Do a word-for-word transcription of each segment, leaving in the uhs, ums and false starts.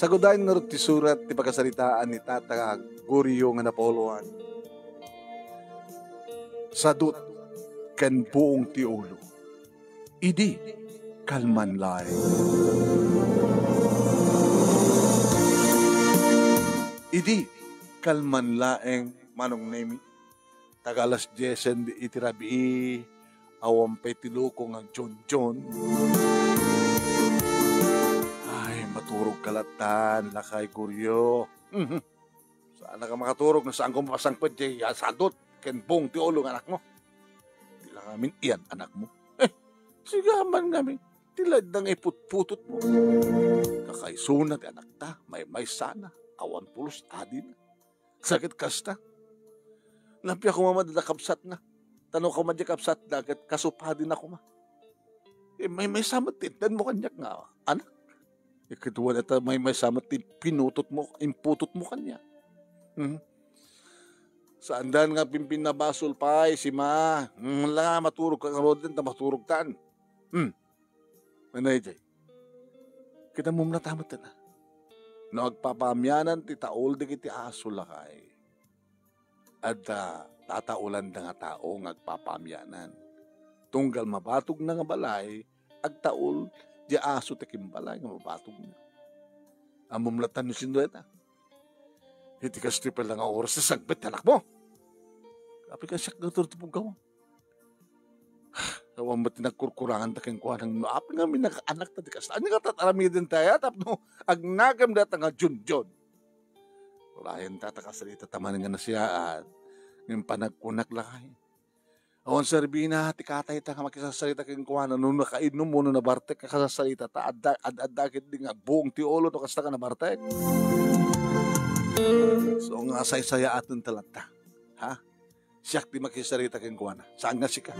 Sagudayen ngarud ti surat ti pakasaritaan ni Tata Gorio nga napauluan. Sadut ken buong ti ulo. Idi kalman laeng. Idi kalman laeng, Manong Nemi. Taga alas diesen di iti rabii, awan pay ti loko nga John John. Ay, maturog ka latan, lakay Gorio. Mhm. Saan ka makaturog, no saanko mapasangpet jay sadut ken buong ti ulo nga anakmo. Di lang amin iyan anakmo. Eh, sigaman ngamin, ti ladda nga iputputotmo. Kakaisuna ti anakta, maymaysana, awan pulos adina. Sakit kasta. Napia koma met da kabsatna. Tano koma di kabsatna, ket kasupadina koma. Eh, maymaysa met ti itdanmo kaniak nga anak. Ikaduana ta maymaysa met ti pinutotmo, imputotmo kaniak. Hmm. Saandan nga pimpinabasol pay, sima. Hmm, la, maturog ka ngaruden, ta maturogtan. Hmm. Manay jay. Kita mo muna tamat na. No agpapamianan ti taol dagiti aso lakay. Adda tataulanda nga tao nga agpapamianan. Tunggal mabatogna nga balay, agtaul, di aso ti kimbalay nga mabatogna. Ammom latta no sino dayta. Iti kastoy pala nga oras ti sagbet ti anakmo. Apay ka siak nga turtubog ka mo. Awan met ti nagkurkurangan ta kenkuana no apay nga minagaanak ta di kasta. Ania nga tataramiden tayo tapno agnakem data nga junjun. Ulayan ta ta kasarita ta manen nga nasiyaat. Ngem panagkunak lakay. Awan serbina ti katay ta nga makisasarita kenkuana no nakainom wenno nabartek nga kasasarita ta adda, ad-, adda ket di nga buong ti ulo no kasta ka nabartek. So nga saysayaaten ta latta. Ha? Siak ti makisarita kenkuana. Saan nga sika?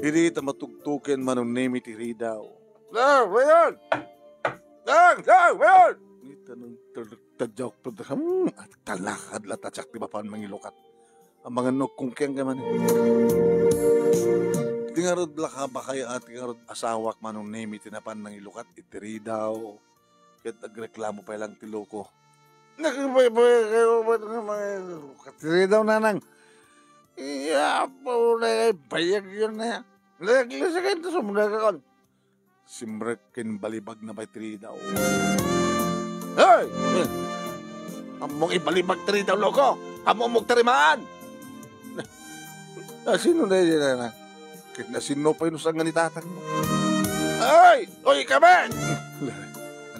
Idi ta matugtuken Manong Nemi ti ridaw. Dang! Wayon! Dang! Dang! Wayon! Ita nang tadjak pa da. Hmm, at talakad la ta siak ti mapan mangilukat. Amangan no kung keng kay man. Ti ngarud la ka bakay at ti ngarud asawak Manong Nemi ti napan nangilukat iti ridaw. Ket agreklamo pay lang ti loko. Nagbaybayag kayo ba nga mga katiri daw, nanang? Iya, paulay, bayag yun na. Naglasakay ito sa mga kakon. Simrek ken balibag na pay ti ridaw. Hey! Ammong ibalibag ti ridaw, loko! Ammong mugtarimaan! Ah, sino na yun, anak? Ket na sino pay no saan nga ni tatang mo? Ay! Oy, kami!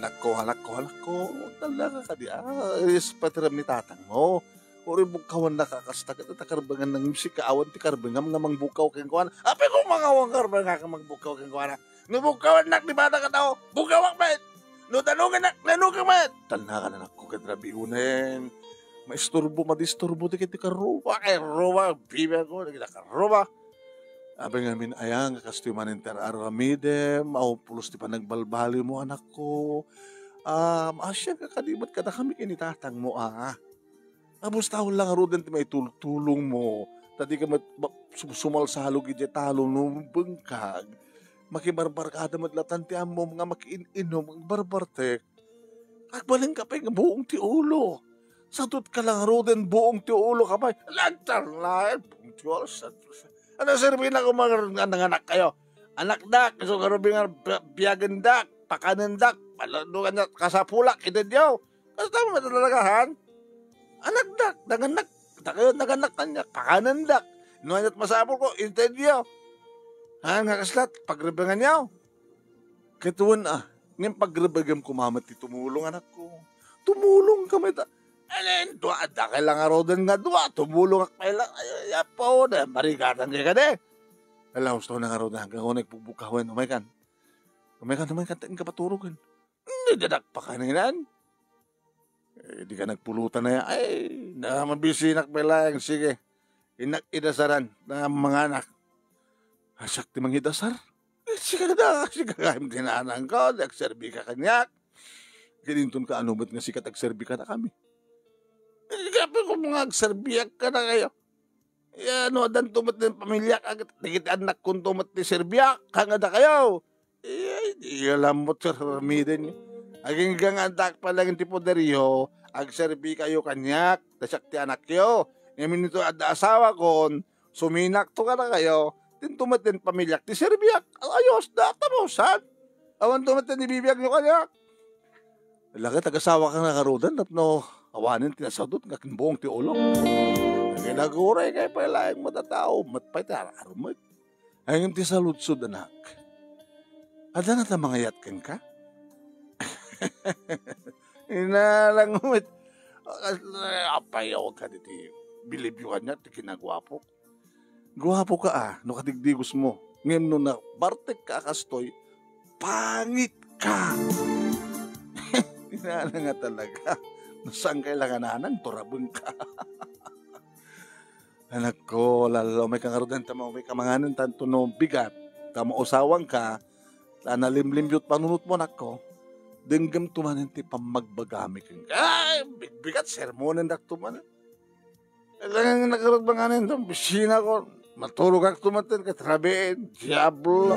Anak ko, anak ko, anak ko. Talaga ka di, ah, is patiram ni tatang mo. Uri bugkawan na kakasta, ket ta karbengan ng sika, awan ti karbengam nga mangbugkaw kenkuana. Apay ko mangawan karbengam nga mangbugkaw kenkuana? No bugkawannak ti bata nga tao, bugkawak met. No danungannak, danungak met. Talnakan anakko ket rabii unen. Maisturbo, madisturbo ti ket ti karrua, karrua, bibi ko, dagiti karrua. Apay ngamin aya nga kastoy manen ti ar-aramidem, awan pulos ti panagbalbaliw mo, anakko. Um, asya ka kadi met kadakami ken ni tatang mo, ah. Abus taon lang ngaruden ti maitultulong mo, ta di ka met ba-, sum-, sumalsalog idiay talon no bengkag. Makibarbarkada met latan ti ammom nga makiin-inom, agbarbartek. Agbalin ka pay nga buong ti ulo. Sadut ka lang ngaruden, buong ti ulo ka pay. Lantar laeng, buong ti ulo. Sadut. Ano serbi na kung mga nga nanganak kayo? Anakdak, so nga rubi nga bi-, biyagendak, pakanendak, palanugan niya, kasapulak, iti diyo. Kasta mo talaga, han? Anakdak, nanganak, dakayo nanganak kanya, pakanendak. No, anyat masapul ko, iti diyo. Han, nga kaslat, pagrebengan niyo. Ket wen, ah, ngem pagrebegem koma met ti tumulong, anakko. Tumulong ka met, ah. Alen, dua, adda kay lang ngaruden nga dua, tumulong ak pay lang. Ay, ay, apo, na, marigatan kay kadi. Ala, gusto ko na ngaruden, hanggang ko nagpugbukawen, umaykan. Umaykan, umaykan, tain ka paturogen. Hindi, dadak pa kaninan. Eh, di ka nagpulutan na yan. Ay, na, mabisinak pay lang, sige. Inak idasaran, na manganak. Asak ti mangidasar? Eh, sika da, sika kami tinanang ko, nagserbi ka kaniak. Gininton ka, ano met nga sika tagserbi ka na kami? Eh, kape ko mga agserbiak ka na kayo. Eh, ano, adan tumat ng pamilya ka, dagiti anak kun tumat ti serbiak, kangada kayo. Eh, ay, di alam mo, sir, ramiden niyo. Agingga nga addaak pay laeng ti poderyo, agserbikayo kaniak, ta siak ti anakyo. Ngem inton adda asawakon, suminakto kadakayo, dinto met ti pamiliak ti serbiak. Ayos, da, tapusan. Awan to met ti ibibiagyo kaniak. Laki, agasawaka ngaruden tapno awanen ti nasadut nga kimbong ti ulo. Naginaguray kay pay laeng matatao, met pay ti ar-armek. Ay, ngem ti saludsod, anak. Adda ngata mangayat kenka? Inalang met. Apay, awag ka diti. Bilibyo kaniak ti kinaguapo. Guapo ka, a, no kadigdigos mo. Ngem no nabartek ka a kastoy, pangit ka. Inana nga talaga. No saan ka ilangan anang, turabeng ka. Anakko, lalo, may kangarudan ta may kamanganan tanto no bigat. Ta mausawang ka, ta nalimlimyo ti panunot mo, anakko. Denggem to manen ti pammagbagami kenka. Ay, bigbigat, sermonen dak to manen. Kailangan nga nagarot ba nga nen, itong bisina ko. Maturog ak tumaten, katrabiin, diablo.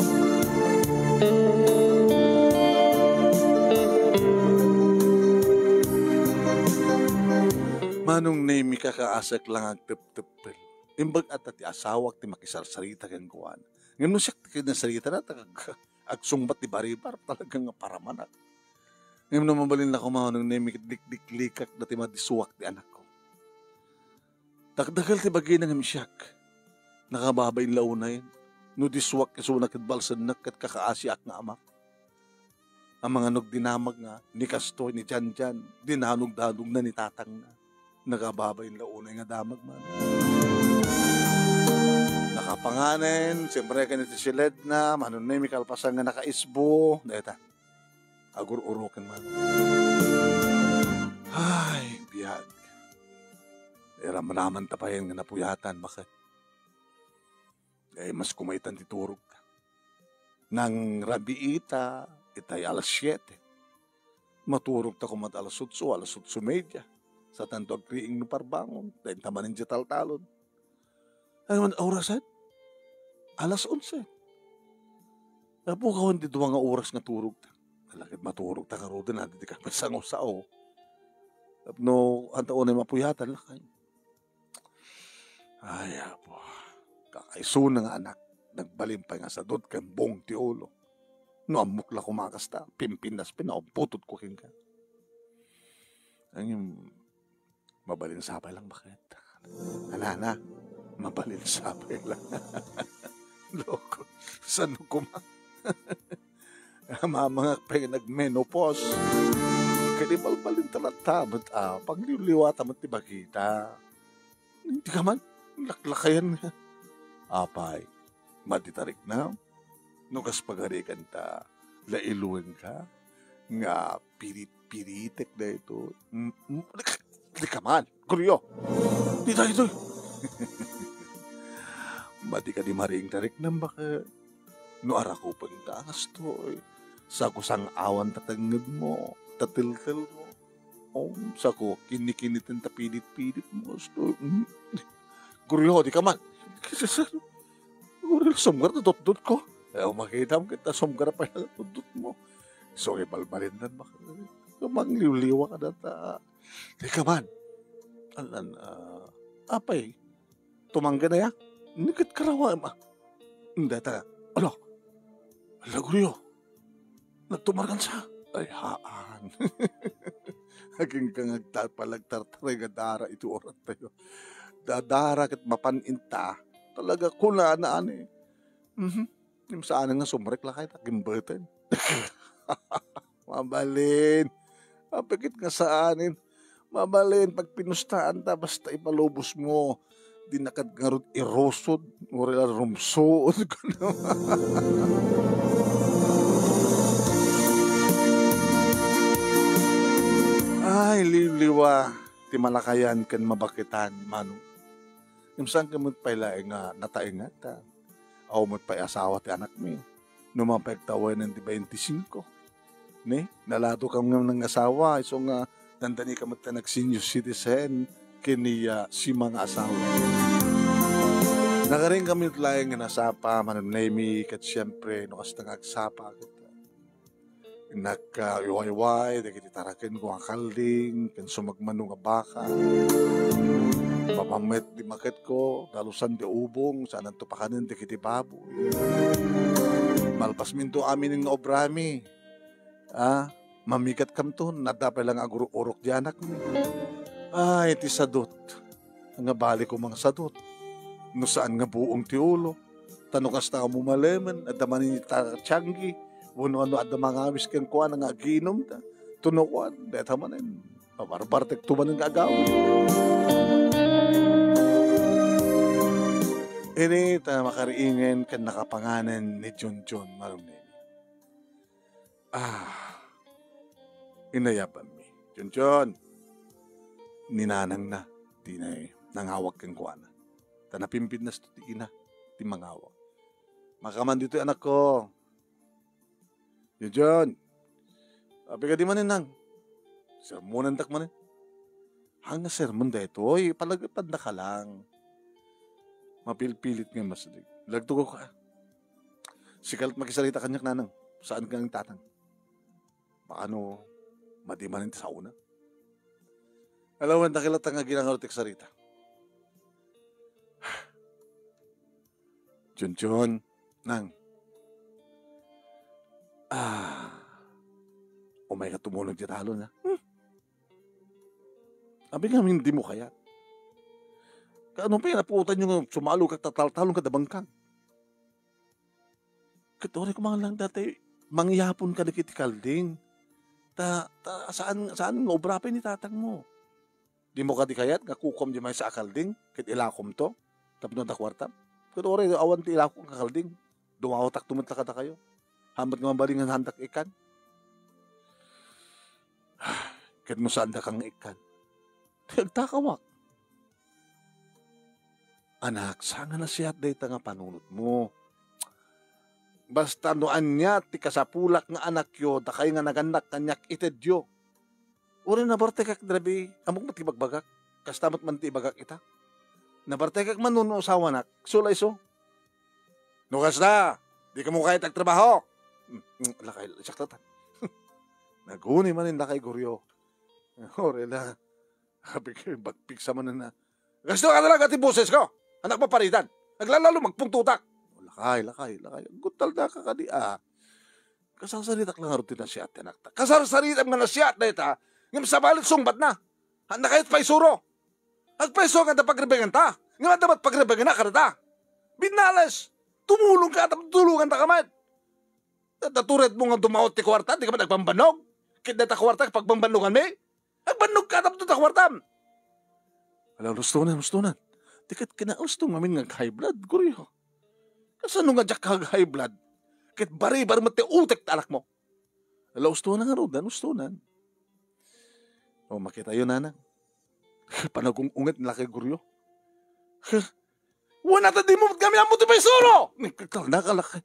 Manong Nemi, kakaasek lang agtepteppel. Imbag ata ti asawak ti makisarsarita kenkuana. Ngem no siak ti kinasarita na, ta ag-, agsungbat ti baribar, talaga nga paramanak. Ngem no mabalin la koma, Manong Nemi, ket likliklikak dati madisuak ti anakko. Dakdakkel ti bagina ngem siak. Nakababain la unay no disuak isuna ket balsennak ket kakaasiak nga amak. Amangan no agdinamag nga ni kastoy, ni Janjan, dinanogdanogna ni tatangna. Nakababain la unay nga damag man. Nakapanganen, siyempre, ken iti siledna, Manong Nemi, kalpasan nga nakaisbo, dayta. Agur-uroken man. Ay, biag. Iramraman ta payen nga napuyatan, baket. Ay, mas kumaytan ti turog ta. Nang rabiita, itay alas siete. Maturog ta koma alas otso, alas otso media. Sa tanto agriing no parbangon, dayta manen diay taltalon. Ay, man, orasen? Alas onse. Napukawan ti dua nga oras nga turog ta. Talagat maturog ta ngaruden, adi ti kapasangusao. Tapno, anta unay mapuyatan, lakay. Ay, Apo. Kakaisuna nga anak, nagbalin pay nga sadut ken bong ti ulo. No ammok la koma kasta, pimpinnas, pinaubutod ko kenka. Ang mabalin sapay lang, baket. Ana, ana, mabalin sapay lang. Loko, saan ko ma-, mamangak pay nga nag-menopause. Kadi balbalin ta latta met, a, pagliwliwata met ti bagita. Dika man, laklakayan nga. Apay, madi ta riknam? No kas pagarikan ta, lailuenka, nga pirit-piritek daytoy. Mm, mm, dika man, Goryo. Di daytoy. Madi kadi mariing ta riknam, baket. No arakupen ta, kastoy. Sako sang-awan ta tengngedmo, ta teltelmo. O, sako, kinikiniten ta pilit-pilit mo, kastoy. Mm. Goryo, dika man. Goryo, sumgar ta tutdot ko. E, makitam ket ta sumgar pay tutdot mo. So, ibalbalindan, baket. Mangliwliwa ka data. Dika man. An, an, a, apay, tumanggan aya? Ni ket karawaem, a. Data, ala, ala, Goryo. Nagtumarkan sa? Ay, haan. Agingga nga agta-, palagtartaray nga dara iti oras tayo. Dadara ket mapan inta. Talaga, kunana ani. Mhm. Ngem saan nga sumrek lakay ta, gimbeten. Mabalin. Apay ket nga saanen. Mabalin, pagpinustaan ta, basta ipalubos mo. Di na kad ngarud irusod, uri la rumsuod. Ay, liwliwa ti malakayan ken mabaketan, Manong. Ngem saan ka met pay laeng nga nataengan ta awan met pay asawa ti anakmi. No mapagtawanen ti baintisingko. Ni, nalado kam nga nangasawa, isu nga dandani ka met ta nag-senior citizen ken ni, ah, si mga asawa. Nagaring kami laeng nga nasapa, Manong Nemi, ket siyempre, no kasta nga agsapa, ket, ah, Nagkaiwayway dagiti tarakenko nga kalding ken sumagmamano nga baka. Mapammet di maketko, dalusan di ubong, saananto pakanen dagiti baboy. Malpasminto amin nga obrami. Ah, mamigatkamton, nadda pay la nga agurok-urok di anakmi. Ay, ti sadut. Nga bali ko mangsadut. No saan nga buong ti ulo. Ta no kasta nga mumalemen, adda manen ita tianggi. Wenno no adda mangawis kenkuana nga agiinumda. Tunokuan, deta manen. Pabarbartekto manen nga agawid. Ini ta makariingen ken nakapanganen ni Junjun, Manong Neni. Ah, inayabanmi. Junjun, ni nanangna, ti na-, nangawag kenkuana. Ta napimpinnasto ti ina, ti mangawag. Makaman ditoy, anakko. Junjun, apay kadi manen, nang? Sermonandak manen. Haan nga sermon daytoy, palagadda ka lang. Mapilpilit nga masalik. Lagtugaw ka. Sika la't makisarita kaniak, nanang. Saan ka nga tatang? Baka no, madi manen ti saona. Alawan, dakkel ta nga aginangaro ti kasarita. Junjun, nang. Ah. Umay ka tumulong ti talon, ha? Hmm. Abi ngamin dimo kayat. Kaano pay napuotanyo nga sumalogak ta taltalon kada bangkang? Ket uray koma lang dayta, mangyapon kadagiti kalding. Ta, ta, saan, saan nga obra pay ni tatangmo? Dimo kadi kayat nga kukuam di maysa a kalding ket ilakomto tapno adda kuartam? Ket uray awan ti ilakok nga kalding, dumawtakto met la kadakayo. Haan met nga mabalin nga saandak ikkan. Ket no saandaka nga ikkan, agtakawak. Anak, saan nga nasiat dayta nga panunotmo. Basta no ania ti kasapulak nga anakyo, dakay nga nagannak kaniak, itedyo. Uray nabartekak dayta, ammok met ti ibagbagak. Kasta met man ti ibagak ita. Nabartekak man no asawanak, isu la isu. No kasta, dika kayat agtrabaho. Hmm, hmm, lakay, siak latan. Naguni manen lakay Goryo. Uray la, Abi ket bagpigsa manen a, "Kasta ka talaga ti bosesko! Anak, maparitan! Aglalalo, magpungtotak!" "O, lakay, lakay, lakay. Agguntalda ka kadi a. Kasarsaritak la ngarud ti nasiat ti anakta. Kasarsaritam nga nasiat dayta, ngem sabali ti sungbatna. Haanna kayat paisuro. Agpaisuro nga adda pagrebenganta, ngem adda met pagrebengenna kadata. Binnales! Tumulongka tapno tulonganta met. Adda turedmo nga dumaut ti kuarta, dika met agbanbannog? Ket dayta kuarta, pagbambannoganmi? Agbannogka tapno ta kuartam." "Ala, ustonan, ustonan. Di ket kinausto ngamin nga ag-high blood, Goryo. Kasano nga diak ag-high blood? Ket baribar met ti utek ta anakmo." "Ala, ustonan ngaruden, ustonan." O, makitayo, nanang. Panagung-unget ni lakay Goryo. Wen, ata dimo met ngamin ammo ti paisuro! Nagtalna ka, lakay.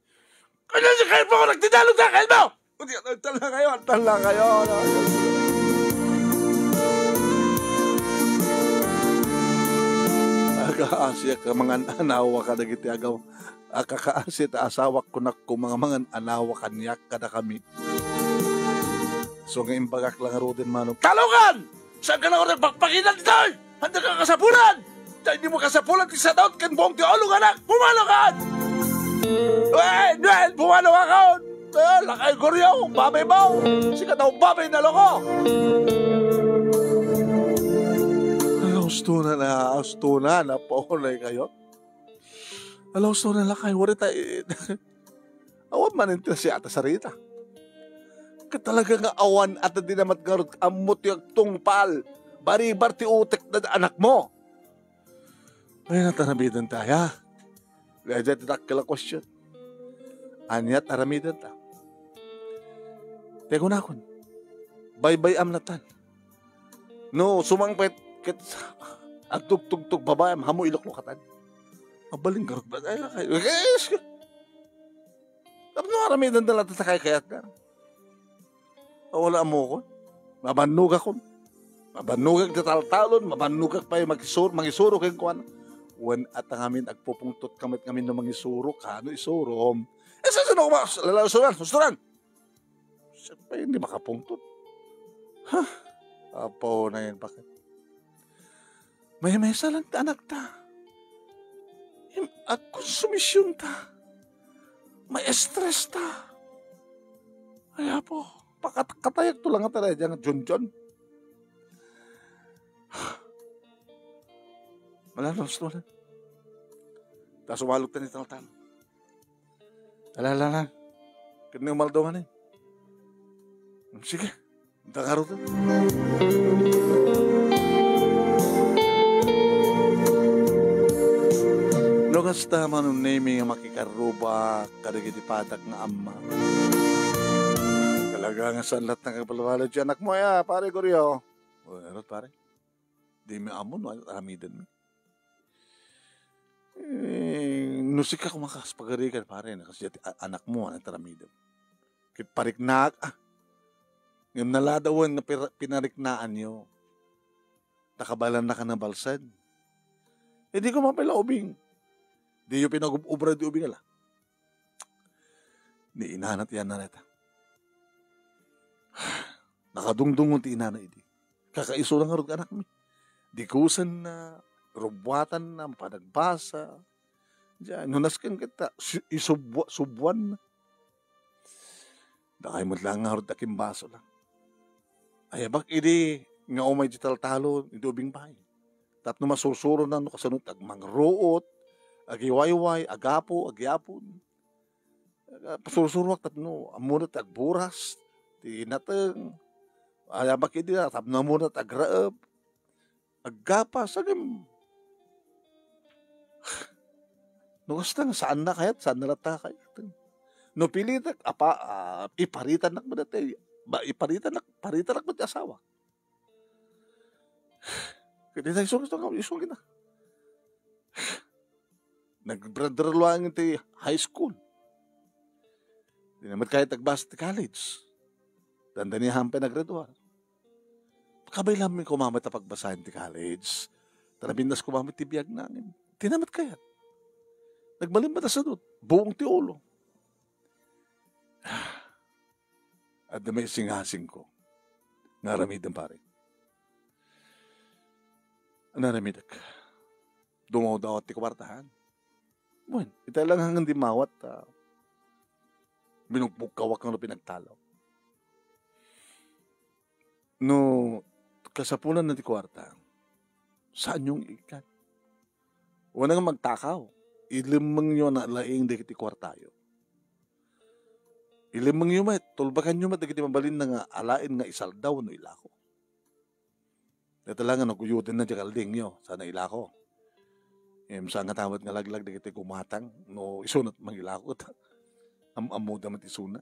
Ania ti kayatmo nga nagdidalog ti kayatmo? Nagtalna kayo, nagtalna kayo. Akaasiak a mangan-anawa kadagiti agaw-, akakaasi ta asawak, kunak, koma nga mangan-anawa kaniak kadakami. So nga imbagak la ngaruden, manong, "Talogan! Saan ka na oras pakpakitan ditoy? Haanda ka kasapulan! Daydi mo kasapulan ti sadaut ken buong ti ulog, anak! Pumalo ka! Wen, wen, pumalo ka! Ah, lakay Goryo, baboy mo! Sika daw baboy na loko!" Ala, ustonan a, ustonan a, paunay kayo. Ala, ustonan lakay, wari ta, eh, awan manen ti nasiat a sarita. Ket talaga nga awan ata di namat ngarud ammo ti agtungpal. Baribar ti utek da anakmo. Ay, nataramiden ta, ya. Daydiay ti dakkel a question. Ania ti aramiden ta? Ti kunakon, baybay-am latan. No, sumangpet, ket agtugtugtog babaem, ammo iluklukatan. Mabalin garud ba? Ay, ay, ay, ay, tapno aramiden da latta ti kaykayatna. Wala ammokon. Mabannogakon. Mabannogak ti taltalon, mabannogak pay magisur-, mangisuro kenkuana. Wen, ata ngamin agpupungtot ka met ngamin no mangisuro, kano isurom? Eh, sasano ko ba? Lala, ustonan, ustonan! Ay, hindi makapungtot. Ha? Apo na yan, bakit? Maymaysa lang ti anakta. Im-, agkonsumisyonta. May stress ta. Ay, apo, pakatkatayak to lang nga talaga dyan, Junjun. Wala, no, wala. Tapos umalog ta ni Taltal. Ala, ala, ala. Ket ni umaldo manen. Sige. Ita ngarud. No kasta, Manong Nemi, nga makikarrubak kadagiti padak nga amma. Talaga nga saan latta nga agbalbaliw ti anakmo, ya, pare Goryo. O, ano, pare? Dimi ammo no anian ti aramidenmi. Eh, no sika koma kas pagarigan, pare, na kas diay a-, anakmo, anian ti aramidem? Ket pariknaak, ah. Ngem naladawen nga pir-, pinariknaanyo. Ta kabaelannak a nabalsad. Eh, di koma pay la ubing. Diyo pinagub-ubra diay ubing, ala. Ni inana ti anakna dayta. Nakadungdungon ti inana idi. Kakaisuna ngarud nga anakmi. Dikusenna, rubbuatanna, mapanagbasa. Diay, no nasken ket ta, su-, isubwa-, subwanna. Dakay met laeng ngarud a kimbaso lang. Ayabak idi nga umay diay taltalon, idi ubing pay. Tapno masursuronan no kasano ti agmangruot, agiwayway, agapu, agyapon. Pasursuroak tapno ammona ti agburas, ti nateng. Ayabak idi, tapno ammona ti agraep, aggapas, agim-, no kasta nga saanna kayat, saanna latta kayat. No pilitek, apa, ah, iparitanak met dayta, ba, iparitanak, paritanak met ti asawak. Ket dayta isu, isu, isu, isu, Naggraduar laeng ti high school. Dina met kayat agbasa ti college. Dandani ahan pay naggraduar. Kabaelanmi koma met a pagbasaen ti college. Ta nabinnas koma met ti biagna. Dina met kayat. Nagbalin met a sadut. Buong ti ulo. Adda may singasingko nga aramidem, pare. Ania aramidek? Dumawdawat ti kuarta, han? Wen, ita lang hangen dimmawat, ta binugbugkawak no pinagtalaw. No kasapulanna ti kuarta, saanyo nga ikkan. Wen, nga magtakaw, ilemmengyo a nalaing dagiti kuartayo. Ilemmengyo met, tulbakanyo met dagiti mabalinna nga alaen nga isalda wenno ilako. Dayta la nga naguyodenna diay kaldingyo, saan a ilako. Ngem saan ngata met nga laglag dagiti gumatang, no isuna ti mangilako, ta am-ammoda met isuna.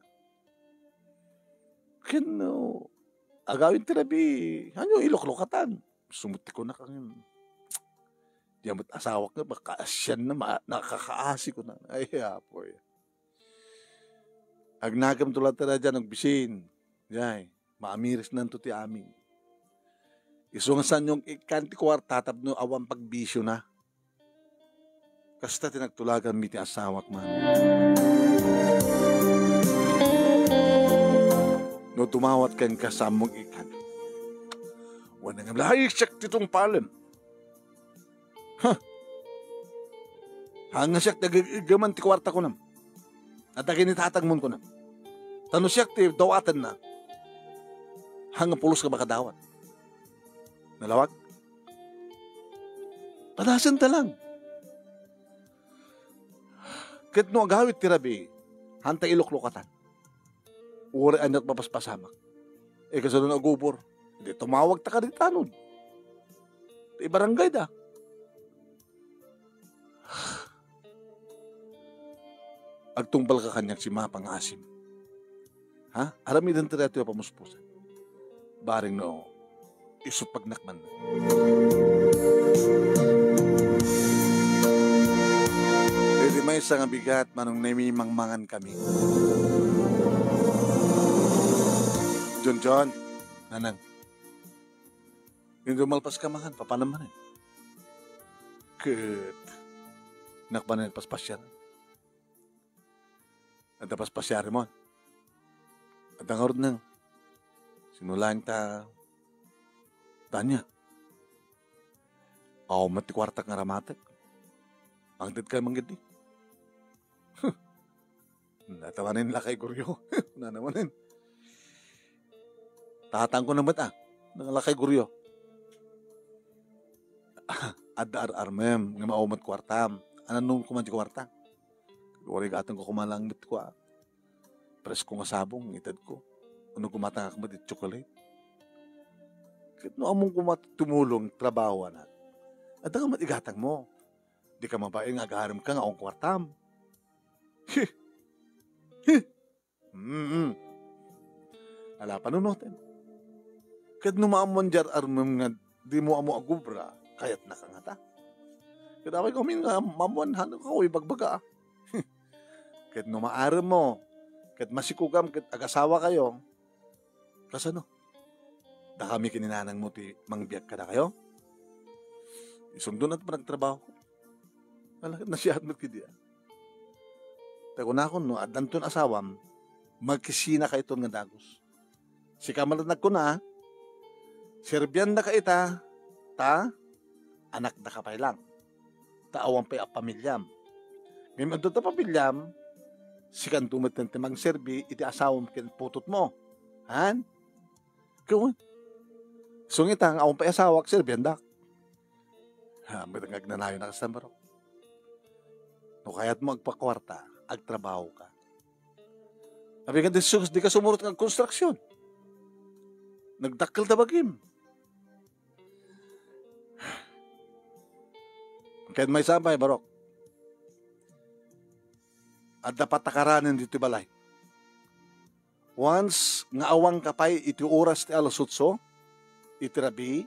Ken, no, agawid ti rabii, hanyo iluklukatan. Isu met ti kunak, ngem, diay met asawak nga, makaasian na, ma-, nakakaasi, kunak. Ay, apoy. Agnakem to latta daydiay, agbisin. Diay, maamirisnanto ti amin. Isu nga saanyo nga ikkan ti kuarta tapno awan pagbisiona. Kasta ti nagtulaganmi ti asawak man. No dumawat kenka, saanmo nga ikkan. Wen, ngem, ay, siak ti tungpalem. Ha? Haan nga siak ti agiggaman ti kuarta, kunam. Adda kinitatangmon, kunam. Ta no siak ti dawatenna, haan nga pulos nga makadawat. Nalawag? Padasenta lang. Ket no agawid ti rabii, haanta iluklukatan. Uray aniat mapaspasamak. Eh, kasano no agubor? Di tumawagta kadagiti tanod. Ti barangayda. Agtungpalka kaniak, simmapang nga asim. Ha? Aramiden ti daytoy a pamuspusan. Bareng no isut' pagnakman. Iti maysa nga bigat, Manong Nemi, mangmangan kami. John John, nanang. Ngem no malpaska mangan, papanam manen. Ket, nakmanen paspasiar. Adda paspasiarem. Adda ngarud, Neng. Sino laeng ta, Tanya? Awan met ti kuartak nga aramatek. Agdetkayo man ketdi. Natawanen lakay Goryo. Nanawanen. Tatangko na met, a, nang lakay Goryo. Adda ar-armem, nga awan met kuartam. Anannom koma ti kuarta? Uray gatenko koma lang met kua. Presko nga sabong, itedko. Wenno gumatangak met iti tsokolate. Ket no ammom koma ti tumulong, trabaho, anak. Adda ka met igatangmo. Dika mabain nga agaremka nga awan kuartam. Hi! Hi! Mm-mm. Ala, panunoten. Ket no maammoan diay ar-armem nga dimo ammo agubra, kayatnaka ngata? Ket apay ngamin nga maammoan, hano ka ibagbaga, a? Ket no maaremmo, ket masikogam ket agasawakayo, kasano? Dakami ken ni nanangmo ti mangbiag kadakayo? Isungdon a ti panagtrabaho. Ala, nasiat met ketdi, a. Ta kunakon, no addanton asawam, makisinakayton nga dagus. Sika met laeng nagkuna, serbiandaka ita, ta anakdaka pay lang. Ta awan pay a pamiliam. Ngem adu ta pamiliam, sikanto met ti mangserbi iti asawam ken putotmo. Han? Ket wen. Isu nga ita nga awan pay asawak, serbiandak. Ha, met nga agnanayon a kastan, barok. No kayatmo agpakuarta, agtrabahoka. Apay nga, Jesus, dika sumurot nga agkonstruksion. Nagdakkel ta bagim. Ket maysa pay, barok. Adda patakaranen ditoy balay. Once nga awanka pay iti oras ti alas otso iti rabii,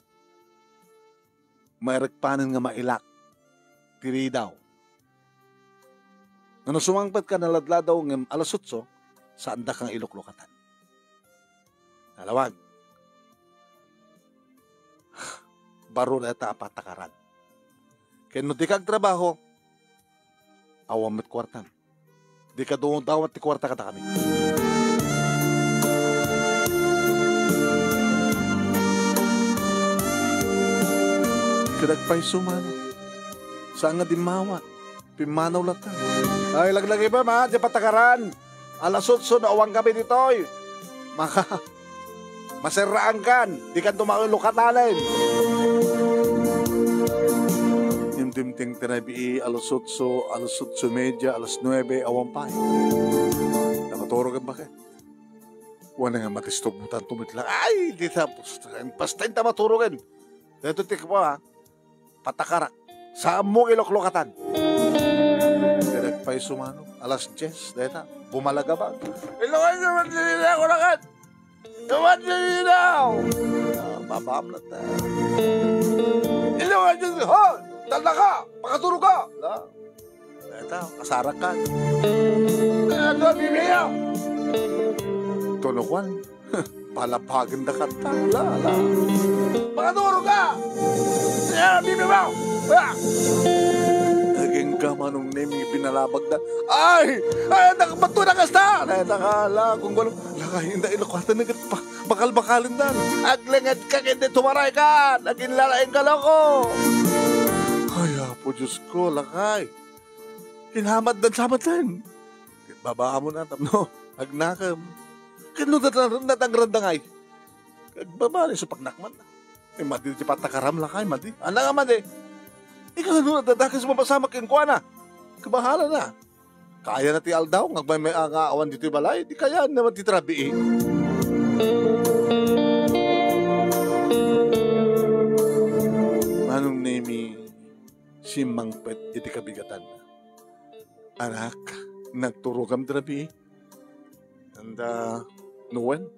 mairekpanen nga mailak ti ridaw. No sumangpetka naladladaw ngem alas otso, saandaka nga iluklukatan. Nalawag. Baro dayta a patakaran. Ken no dika agtrabaho, awan met kuartam. Dika dumawat ti kuarta kadakami. Ket agpayso man, saan nga dimmawa, pimmanaw latta. Ay, laglagipem, a, diay patakaran. Alas otso no awankami ditoy. Maka-, maserraankan, dikanto mailukatanen. Dimdimteng ti rabii, alas otso, alas otso y media, alas nuebe, awan pay. Namaturogen baket. Wen nga matisturbotan to met lang. Ay, dita, basta, basta inta maturogen. Daytoy ti kua, patakarak. Saanmo iluklukatan. Ket agpayso man, alas dies, dayta, bumalagabag. Ilungan niyo man diri ako nakat! Ilungan niyo diri ako! Ah, babaam na ta. Ilungan niyo, ho! Tanda ka! Pakatulog ka! La. Dayta, kasarakan. Dayta, bibiya! Tunukan. Palapagen da kanta. La, la. Makatulog ka! Ayan, bibi mo! Ah! Agingga Manong Nemi, pinalabag da. Ay! Ay, nakabato na kasta! Ay, nakala, kung gulong. Lakay, inda, ilukwatan na gat pa. Bakal-bakalen dan. Aglenged ka, hindi tumaray ka. Naging lalaing ka, loko. Ay, Apo Diyos ko, lakay. Hinamad dan sa matan. Ket babaam na tapno agnakem. Ket no natan-, natangranda ngay, agbabali so pagnakman. Eh, madi ti patakaram lakay, madi. Ana nga madi. Ikaw no nadadakes mapasamak kenkuana. Kabahala na. Kaya na ti aldaw, nga agmay-may nga awan ditoy balay, di kaya naman ti trabii. Manong Nemi, simmangpet iti kabigatanna. Anak, nagturogam ti rabii. Anda, no wen?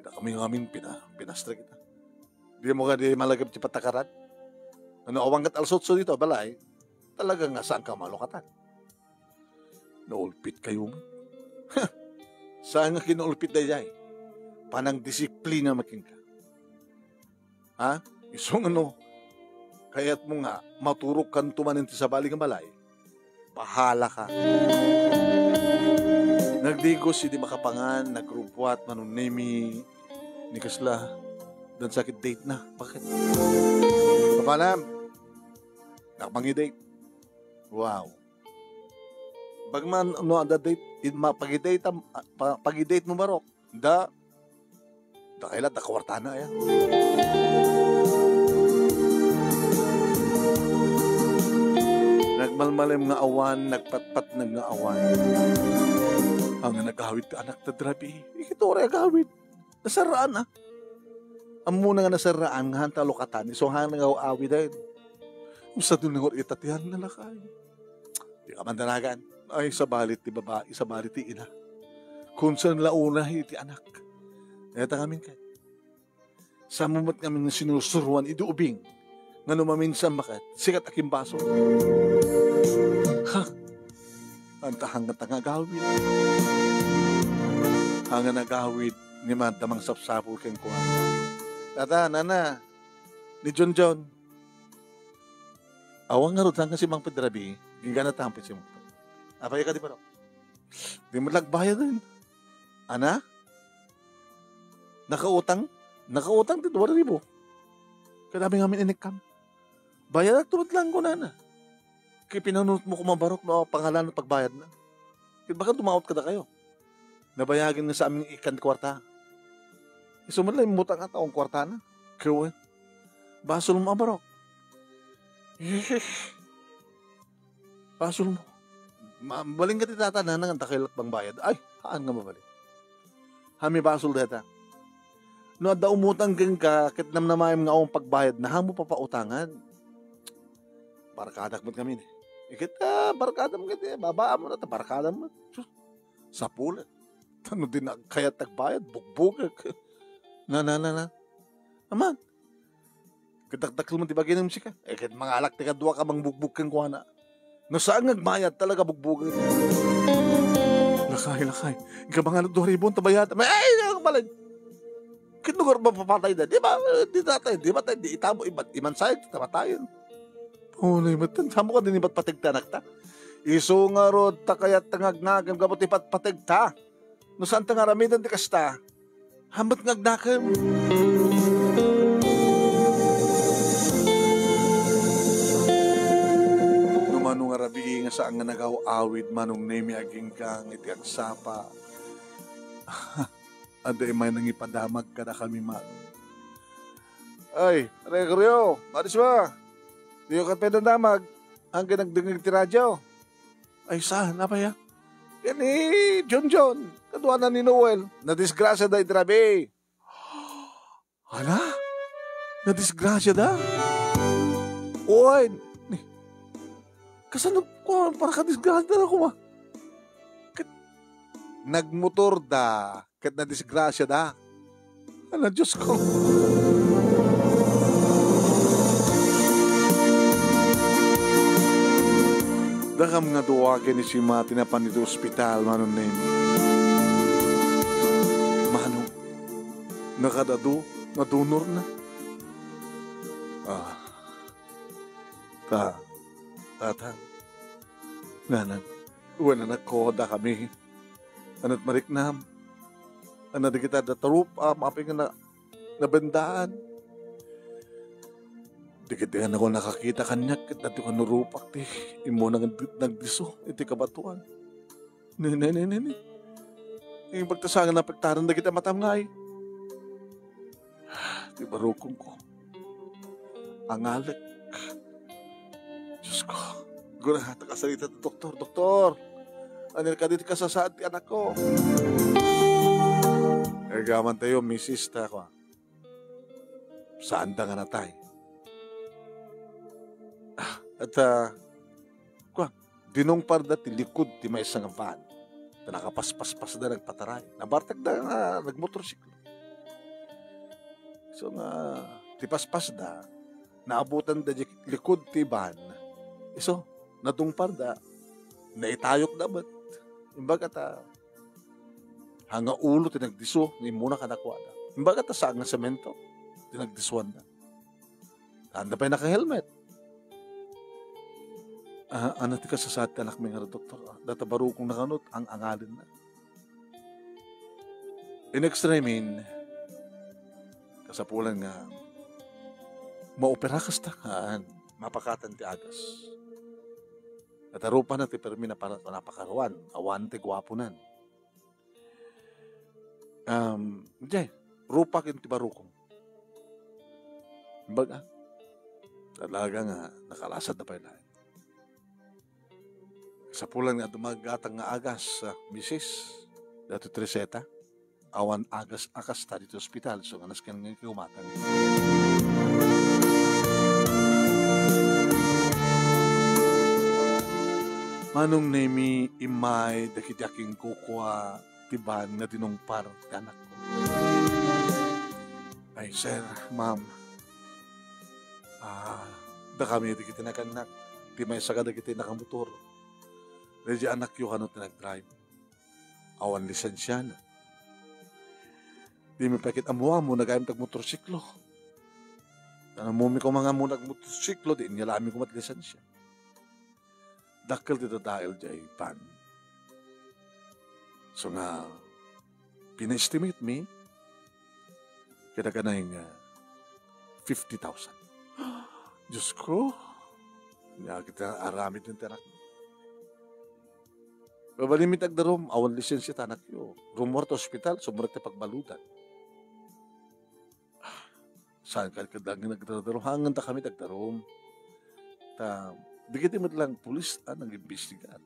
Dakami ngamin pina-, pinastra kita. Di mo kadi malagip ti patakaran? No awan ket alas otso dito, balay, talaga nga saan ka malukatan. Naulpit kayo man. Saan nga kinaulpit dayjay? Panangdisiplina makinka. Ha? Isu nga no, kayatmo nga maturog kanto manen ti sabali nga balay, pahala ka. Nagdigos idi makapangan, nagrubbuat, Manong Nemi, ni kasla, dan sakit date na. Bakit? Papanam, nakapangidate. Wow. Bagaman no adda date, in-, ma-, pagidate am-, pa-, pagidate mo barok. Da, da kailan, da kwartana, aya. Nagmalmalem nga awan, nagpatpatnag nga awan. Haan nga nagawid ti anak ta, Drabi. Ikitura agawid. Nasarraan, a. Ammona nga nasarraan nga haan ta alukatan, isu haan nga awiden. Saan nga or-, itatian nga lakay. Di ka man danagan. Ay, sabali ti babai, sabali ti ina. Kunsan la unay iti anak. Dayta ngamin ket. Saan mo met ngamin nga sinusuroan idi ubing. Nga no maminsan maket, sikat a kimbasol. Ha? Haan ta, haan nga ta nga agawid. Haan nga nagawid, ni madda mangsapsapul kenkuana. Tata, nana, ni John John. Awan ngarud, haan nga si Mang Pedrabi, inggana ta haan pay si Mang Ped. Apay kadi, baro? Di met la agbayaden. Ana? Nakautang? Nakautang ti dua ribu. Kadami ngamin inikkam. Bayadak to met laeng, kunana. Ket pinanunot mo koma, barok, no pangalan no pagbayadna. Ket baka dumaot kadakayo. Nabayagen nga saan nga ikkan ti kuarta. Isu met la immutang a tawen kuartana. Ket wen. Basol mo a, barok. Basol mo. Ma-, mabalin ka ti tata, nana, nga dakay la ti pangbayad. Ay, haan nga mabalin. Haan, mibasol dayta. No adda umutang kenka, ket namnamaem nga awan pagbayadna, haan mo papautangan. Barkadak met ngamin. Iket, ah, barkadam ket, eh, babaam na ta, barkadam met. Sus, sapulen. Ta no di na kayat agbayad, bugbugek. Na, na, na, na. Aman. Ket dakdakkel man ti baginem sika. Eh, ket mangalak ti kadua ka mangbugbog kenkuana. No saan nga agmayad, talaga bugbogek. Lakay, lakay. Ika mangalak dua ribu, ta bayad. Ay, ay, ay, balay. Ket no mapapatay da, di ba, di tatay, di ba, di itabo, ibat, imansay, ti tamatayen. Punay met, saan mo kadi ipatpateg ti anakta? Isu ngarud, ta kayat ta nga agnagem gapu ti patpategta. No saan ta nga aramiden ti kasta, haan met nga agnakem. No mano nga rabii nga saan nga nagaw-awid, Manong Nemi, aginggang iti agsapa. Adda imay nangipadamag kadakami, Manong. Ay, Gregorio, maris ba? Diyo ket pay nadamag, haan nga nagdengngeg ti radio. Ay, saan? Apay a? Ken ni John John, kaduana ni Noel. Nadisgrasiada iti rabii. Hala? Nadisgrasiada? Uy, ni-, kasano ko, para kadisgrasiada na koma? Ket nagmotorda. Ket nadisgrasiada. Ala, Dios ko. Dakam nga dua ken ni Sima ti napan iti ospital, Manong Neng. Manong, nakadadu nga donorna. Ah. Ta, tatang, nanang, wen anakko, dakami. Ania ti mariknam? Ania dagiti adda ti rupa, apay nga na-, nabendaan? Dagiti nga nakakita kaniak, ket adda kano rupak ti immuna nga nag-, nagdisso iti kabatoan. Ne, ne, ne, ne, ne. Iti pagtasangan, napektaran dagiti matam nga ay. Ti barukongko. Angalek. Dios ko. Gura, ta kasarita ti doktor, "Doktor, ania kadi ti kasasaad ti anakko?" Agyaman tayo, misis, ta, kua. Saanda nga natay. Ah, at, ah, kua, dinungparda ti likud ti maysa nga van. Ta nakapaspaspasda nagpataray. Nabartekda nga nagmotorsiklo. So nga, ti paspasda, naabutanda di likud ti van. Isu, nadungparda, naitayokda met. Imbaga ta, haan nga ulo ti nagdisso nga immuna kadakuada. Imbaga ta saan nga semento ti nagdissoanda. Saanda pay naka-helmet. Ah, ania ti kasasaad ti anakmi ngarud, doktor? Ah, dayta barukongna kano, ang-angalenna. In extreme, kasapulan nga maopera kasta haan, mapakatan ti agas. Ket arupana ti permi napara-, napakaruan, awan ti guaponan. Um, diay, rupak iti barukong. Baga, talaga nga nakalasat na pay laeng. Sapulan nga dumaggatang nga agas, ah, misis, dati ti reseta. Awan agas a kasta ditoy ospital, so nga nasken nga kiumatang. Manong Nemi, immay dagiti akinkukua ti ban nga dinungpar ti anakko. Ay, sir, ma'am, ah, dakami dagiti nagannak, ti maysa kadagiti nakamotor. Daydi anakyo kano ti nagdrive. Awan lisensiana. Dimi pay ket ammoammo nagayam ti agmotorsiklo. Ammomi koma nga ammo nagmotorsiklo, di inyalami koma ti lisensia. Dakkel ti dadael diay ban. So nga, pina-estimate mi, kadagiti nga fifty thousand. Diyos ko, nia ket aramid ti anakmi. Mabalinmi ti agdarum, awan lisensia ti anakyo. Rummuar ti ospital, sumrek ti pagbaludan. Saan ka ket nagdadarum? Haangan dakami ti agdarum. Ta, dagiti met lang pulis a nag-imbestigar.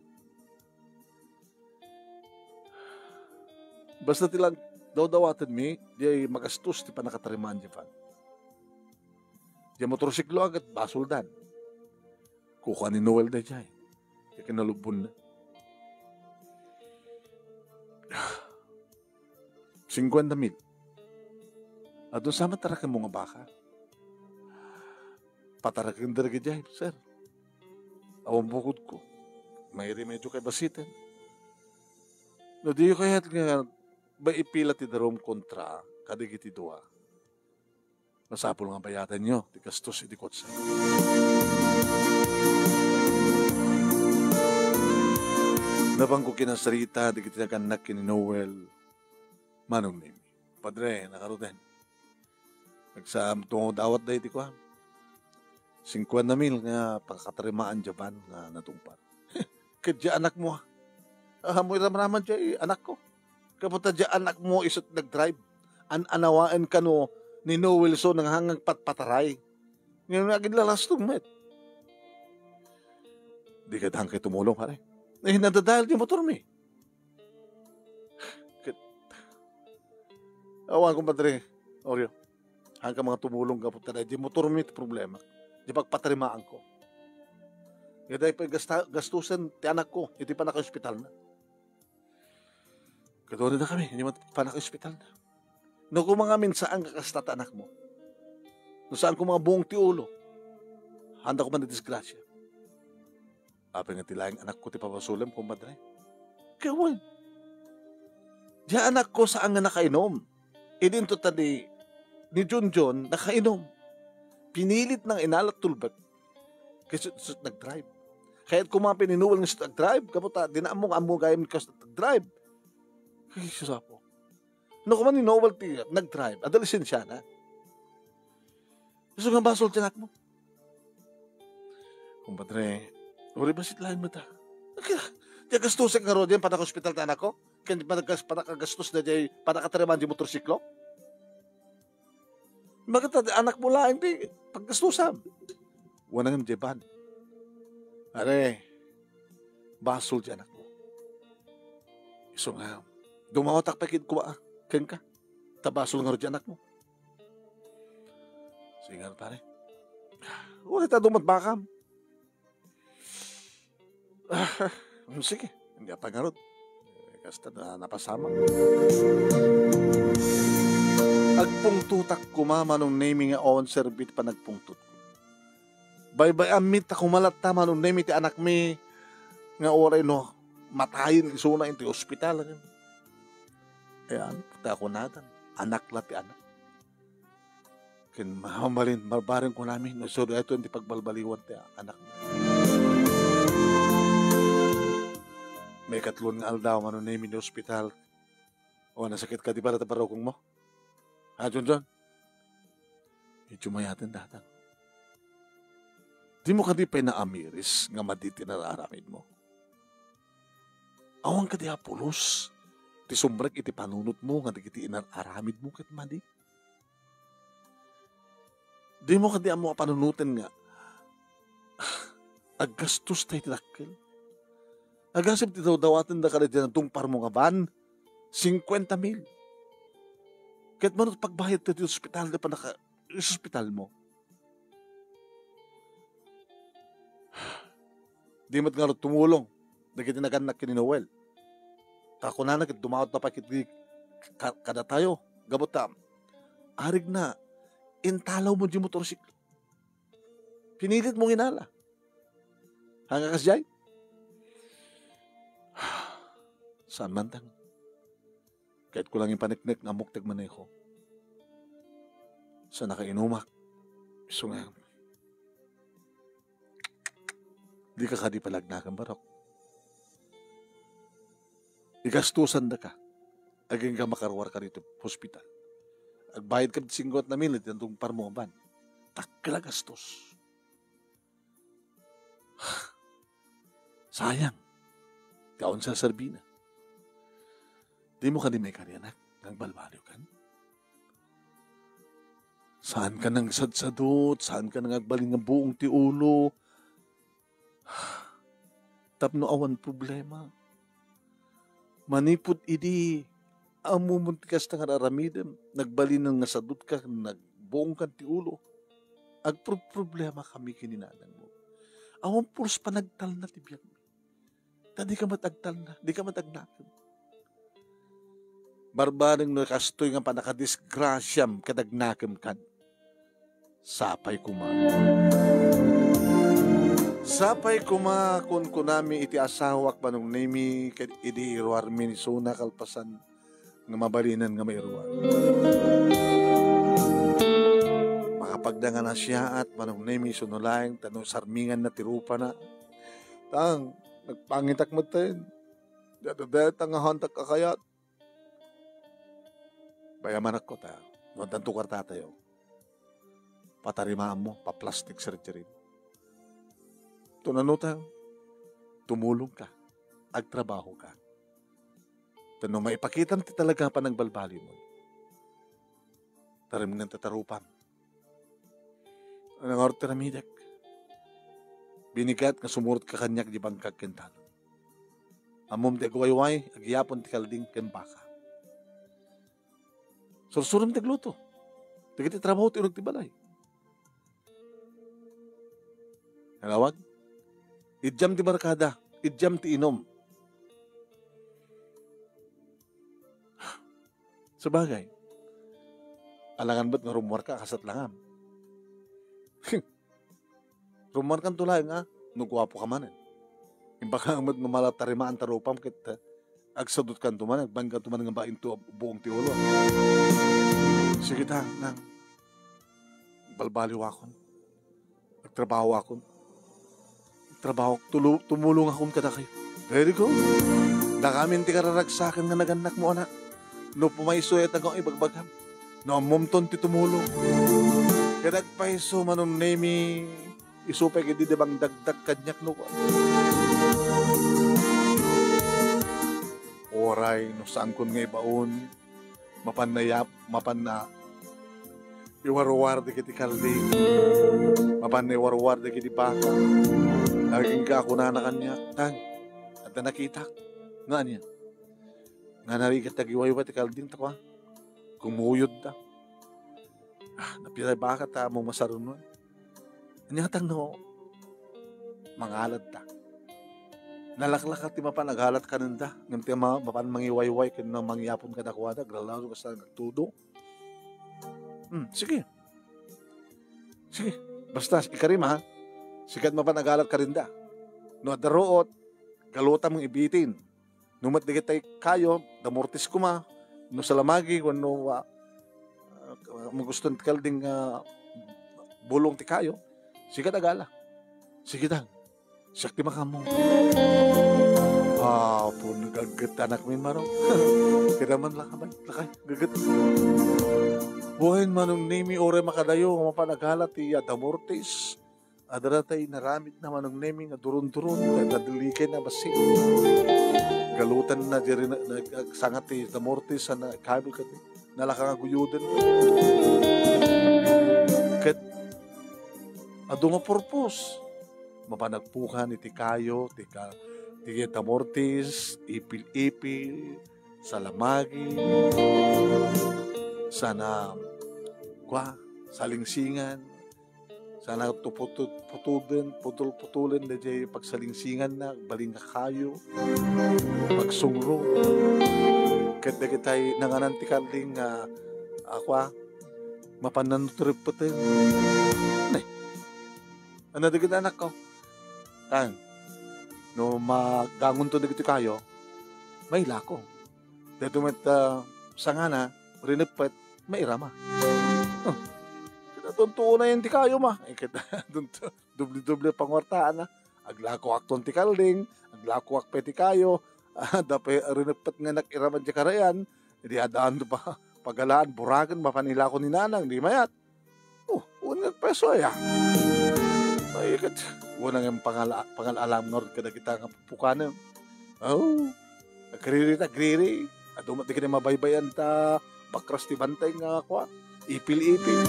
Basta ti lang dawdawatenmi, diay magastos ti pannakatarimaan diay van. Diay motorsiklo a ket basoldan. Kukua ni Noel daydiay. Diay kinalubbonna. Singkuenta mil. Adun sa met ti arakemmo nga baka? Pataraken dagiti diay, sir. Awan bukodko. Mairemedyo kay basiten. No diyo kayat nga maipila ti darum kontra kadagiti dua, masapul nga bayadanyo ti gastos iti kotse. Napanko kinasarita dagiti nagannak ken ni Noel, Manong Nemi. Padre, nakaruden. Nagsaam to dawat daydi kuan. Singkuenta mil nga pannakatarimaan diay van nga natungpal. Ket diay anakmo, ah. Ammo iramraman diay anakko. Gapu ta diay anakmo isu ti nagdrive. An-anawaen kano ni Noel so nga nagpatpataray. Ngem agidlalastog met. Di kadankay tumulong, pare. Eh, nadadael diay motormi. Ket, awan, kumpadre Oreo. Haanka nga tumulong gapu ta diay motormi ti problema. Diay pagpatarimaanko. Nga diay pay gasta-, gastusen ti anakko iti pannakaospitalna. Kadua dakami, diay pannakaospitalna. No koma ngamin saan nga kasta ti anakmo. No saan koma nga buong ti ulo. Haanda koma nga disgrasya. Apay nga ti laeng anakko ti pabasolem, kumpadre? Ket wen. Diay anakko saan nga nakainom. Idinto ta ni, ni Junjun, nakainom. Pinilitna nga inala ti tulbek. Ket isu, isu ti nagdrive. Kayat koma pay ni Noel nga isu ti agdrive. Gapu ta, dina ammo nga ammo gayam ni Kristo ti agdrive. Ay, Dios Apo. No koma ni Noel ti nagdrive, adda lisensiana. Isu nga basol ti anakmo. Kumpadre, uri bassit laeng met a. Kaya, diay gastusen ngarud diay pannakaospital ti anakko? Ken panagas-, pannakagastos na diay pannakatarimaan diay motorsiklo? Bakit ti anakmo laeng ti paggastusam? Wen ngem diay van. Are, basol ti anakmo. Isu nga, dumawatak pay ket kua, kenka. Ta basol ngarud ti anakmo. Sige nga, pare. Uray ta dumat bakam. Ah, sige. Hindi pa ngarud. Eh, kasta na napasamak. Agpungtotak koma, Manong Nemi, nga awan serbi ti panagpungtotko. Baybay-ammi ta koma latta, Manong Nemi, ti anakmi nga uray no matayen isuna iti ospital. Ayan, ta kunadan, anak la ti anak. Ken mabalin, barbareng kunami, no isu daytoy ti pagbalbaliwan ti anak. Maikatlo nga aldaw, Manong Nemi, iti ospital. O, nasakit kadi pay la ti barukongmo? Ha, Junjun? Medyo mayaten, Tatang. Dimo kadi pay naamiris nga madi ti inar-aramidmo? Awan kadi a pulos ti sumrek iti panunotmo nga dagiti inar-aramidmo ket madi? Dimo kadi ammo a panunoten nga aggastosta iti dakkel? Agasem ti dawdawatenda kadagiti natungparmo nga ban, singkuenta mil. Ket mano ti pagbayadta iti ospital, ti panaka-, isuspitalmo? Di met ngarud tumulong dagiti nagannak ken ni Noel. Ta kunana ket dumawatna pay ketdi ka-, kadatayo. Gapu ta, arigna, intalawmo diay motorsiklo. Pinilitmo nga inala. Haan nga kasdiay? Saan man, Tang. Kayatko lang ipaneknek nga ammok ti agmaneho. Sa nakainumak, isu nga, dika kadi pay la agnakem, barok. Igastosandaka. Agingga makaruarka ditoy hospital. Agbayadka ti singkuenta mil iti natungparmo nga ban. Dakkel a gastos. Sayang. Ti awan serserbina. Dimo kadi maikari, anak, nga agbalbaliwkan? Saanka nang sadsadot, saanka nang agbalin nga buong ti ulo. Tapno awan problema. Manipud idi, ammomon ti kasta nga ar-aramidem, nagbalinen nga sadotka, nagbuongkan ti ulo. Agproproblema kami ken ni nanangmo. Awan pulos panagtalna ti biagmi. Ta dika met agtalna, dika met agnakem. Barbareng no kastoy nga pannakadisgrasiam ket agnakem kad. Sapay koma. Sapay koma, kunkunami iti asawak, Manong Nemi, ket idi iruarmi ni Suna kalpasan nga mabalinen nga mairuar. Makapagda nga nasiaat, Manong Nemi, isu no laeng ta no sarminganna ti rupana. Tang, nagpangitak metten. Dada-data nga hantak a kayat. Bayamanak ko ta, no addan tukar tatayo, patarimaanmo, pa-plastic surgery. Tunanutang, tumulong ka, agtrabaho ka. Tapno maipakitam ti talaga a panagbalbaliwmo. Tarimnen ta tarupam. Ano nga ti aramidek? Binigat nga sumurotka kaniak di bangkag ken talon. Ammom ti agwayway, agyapon ti kalding ken baka. Sursurom ti agluto. Dagiti trabaho ti uneg ti balay. Nalawag? Idiam ti barkada, idiam ti inum. Sabagay, alangan met nga rummuarka, kasat langam. Rummuarkanto laeng a, no guapoka manen. Imbag met no mala tarimaan ta rupam ket, eh, agsadutkanto manen, agbainkanto manen nga bain ti buong ti ulo. Sige ta, nang, balbaliwakon. Agtrabahoakon. Trabaho, tulu-, tumulongakon kadakayo. Very good. Dakamin ti kararagsakan nga nagannakmo, anak. No pumayso, ita nga ibagbagam. No ammomton ti tumulong. Ket agpayso, Manong Nemi, isu pay ket di bang dagdag kaniak no. Uray, no saankon nga ibaon, mapan na yap-, mapan na iwarwar dagiti kalding, mapan na iwarwar dagiti baka. Agingga a kunana kaniak, "Tang, adda nakitak." Nga ania? Nga narigat ti agiwaywa ti kalding, ta kua, kumuyodda. Ah, napita ti baka ta ammom a saruno. Ania tang no mangaladta? Nalaklaka ti mapan agalat kanenda, ngem ti ma-, mapan mangiwayway ken mangyapon kadakuada, aglalawag kasta nagtudo. Hmm, sige. Sige. Basta, ikarima, ha? Sika ti mapan agalat kanenda. No adda ruot, galutam nga ibitin. No met dagiti kayo, damortis koma, no salamagi, wenno, ah, ah, magusto ti kalding, ah, bulong ti kayo, sika ti agala. Sige tang, siak ti makaammo. Apo, nagagget anakmi, Maro. Kaya man, lakay, lakay, gagget. Wen, Manong Nemi, uray makadayo, mapan agala ti adamortis. Adda tay naramidna, Manong Nemi, nga duron-duron, nga nadiliken a bassit. Galutanna, diri na, nag-, agsangat ti damortis, a nakabil ket nalaka nga guyoden. Ket adu nga purpose. Mapan agpukan iti kayo, ti ka-, ti damortis, ipil-ipil, salamagi, sana, kua, salingsingan, sana tuputod-, putuden, putol-putulen, daydiay pagsalingsinganna, agbalin nga kayo, pagsungro. Ket dagitay nanganan ti kalding nga, a, kua, mapan nannutripeten. Ne. Ano dagiti anakko? Tan, no magangonto dagiti kayo, mailako. Daytoy met, ah, sangana, rineppet, mairama. Oh, kita tuntuonayen ti kayo, ma. Eh, kita tuntu-, doble-doble panguartaan, ah. Aglakoakton ti kalding, aglakoak pay ti kayo, ah, da pay rineppet nga nag-irama diay karayan, idi adaan pa, pagalaan, buraken, mapan ilako ni nanang, di mayat. Oh, uneg peso aya. Ay, ket, unang ang pangala-, pangal-alam ngarud kadagita nga pukanen. Oh, agriri ta, agriri. Adu met dagiti mabaybayan ta, bakras ti bantay nga kua, ipil-ipil.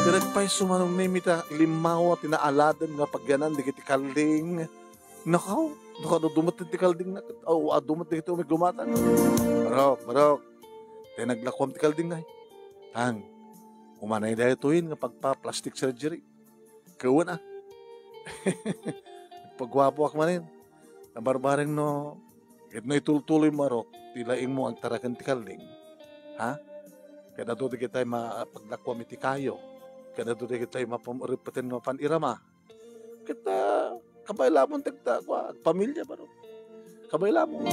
Direk pay sumanong ni mita, limmawa ti naaladen nga pagyanan dagiti kalding. Nakaw, nakaw, adu met ti kalding na, oh, adu met dagiti umigumatang. Barok, barok. Tay naglakuam ti kalding, ay. Tang, umanay daytoyen nga pagpa-plastic surgery. Kawan, ah. Pagguapoak manen. Nabarbareng no, ket no itultuloy mo, Arok, ti laing mo agtaraken ti kalding. Ha? Ket adu dagitay ma-, paglakuam iti kayo. Ket adu dagitay mapam-, ripeten mapan irama. Ket, ah, kabaylamon ti agta-, kua, agpamilya, baro. Kabaylamon.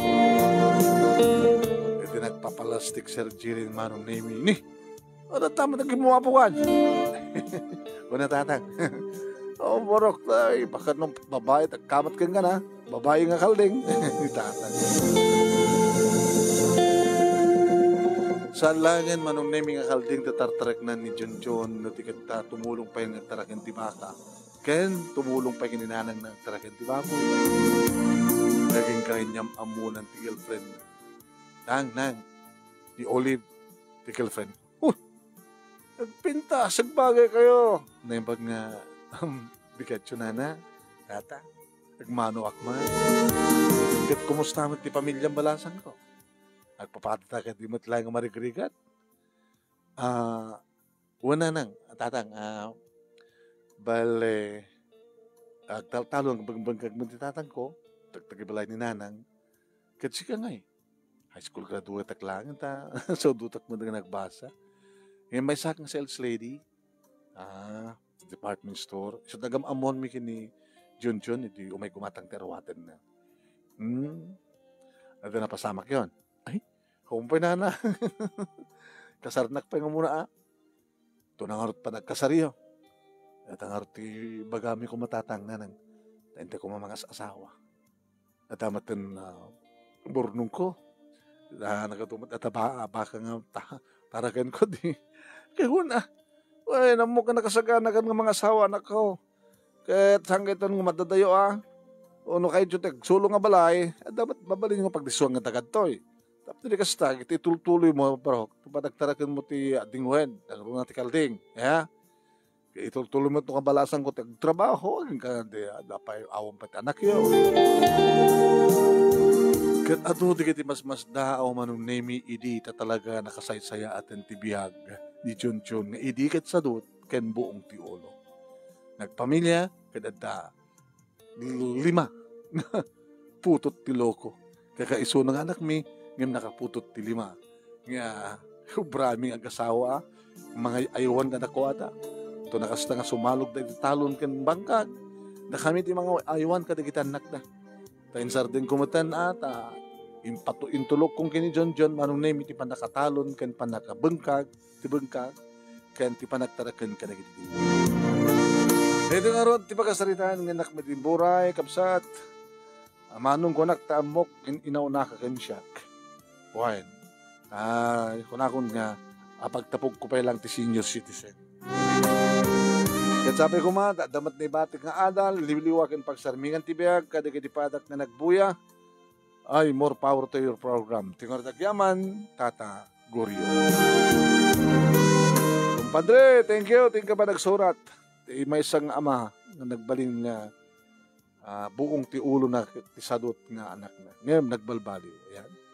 Iti nagpapalastik surgery ni Manong Nemi. Ni, ano tama naging muwapo kan? Una, tatang. Oh, borok, ay, baka nung babae, tagkamat ka nga na. Babae nga kalding. Ni tatang. Saan langen, Manong Nemi, nga kalding ti tartareknan ni Junjun, no ti kanta tumulong pay nga agtaraken ti baka. Ken tumulong pay ken ni nanang nga agtaraken ti baboy. Naging kaniam-ammonan ti girlfriend. Nang, nang, ni Olive, ti girlfriend. Uy! Nagpintas, agbagay kayo. Naimbag nga, um, bigatyo, nana, tata, agmanoak man. Ket kumusta met ti pamiliam balasangko? Agpapatata ket di met laeng nga marigrigat. Ah, Wen, nanang, tatang, ah, bale, agtaltalon, beng-, bengbengkag met ti tatangko, tagtagibalay ni nanang, ket sika ngay, high school graduate ak laeng ta, saudotak met nga nagbasa. Ngem maysak nga sales lady, ah, department store. So, nagam-ammoanmi ken ni Junjun, idi umay gumatang ti aruatenna. Hmm. Adda napasamak yon. Ay, Kumpay nana. Kasarnak pay nga muna, ah. Ito na ngarud panagkasariyo. Ita ngarud ti bagami kumatatang, nanang. Ta intay kuma mangas-asawa. Ita met ten, ah, burnongko. Ah, nagadu met ita ba-, baka nga ta-, tarakenko di. Kay una, wen, ammok nga nakasaganakan nga mangasawa, anakko. Ket saan kayton nga madadayo, a? Ono kayto ti agsulo nga balay, adda met mabalin nga pagdisua nga dagatoy. Tapno di kasta, ket itultuloy mo, bro, panagtaraken mo ti adding wen, nangruna ti kalding, ya? Ket itultuloy mo ti kabalasangko ti agtrabaho, agingga di, adda pay awan pay ti anakyo. Ket adu dagiti masmasdaaw, Manong Nemi, idi ta talaga nakasaysayaaten ti biag ni Junjun nga idi ket sadut ken buong ti ulo. Nagpamilia ket adda lima nga putot ti loko. Kakaisuna nga anakmi, ngem nakaputot ti lima. Nga, obrami nga agasawa, a, mangay-aywan nga nakuada. Ito na kasta nga sumalog dagiti talon ken bangkag. Dakami ti mangay-aywan kadagiti annakda. Ta insardengko metten, a, ta impato-, intulokko ken ni Junjun, Manong Nemi, ti pannakatalon ken pannakabengkag ti bengkag ken ti panagtaraken kadagiti timpalak. Daytoy ngarud ti pakasaritaan nga innak met imburay, kabsat. Amanong kunak ta ammok, in-, inaunaka ken siak. Wen. Ah, kunakon nga, apagtapogko pay lang ti senior citizen. Ket sapay koma, adda met naibatik nga adal, liwliwa ken pagsarmingan ti biag, kadagiti padak nga nagbuya. Ay, more power to your program. Ti ngarud agyaman, Tata Gorio. Kumpadre, thank you. Thank you pa nagsurat. Ti maysa nga ama nga nagbalin nga, ah, buong ti ulo na ti sadut nga anak na. Ngayon, nagbalbaliw. Ayan.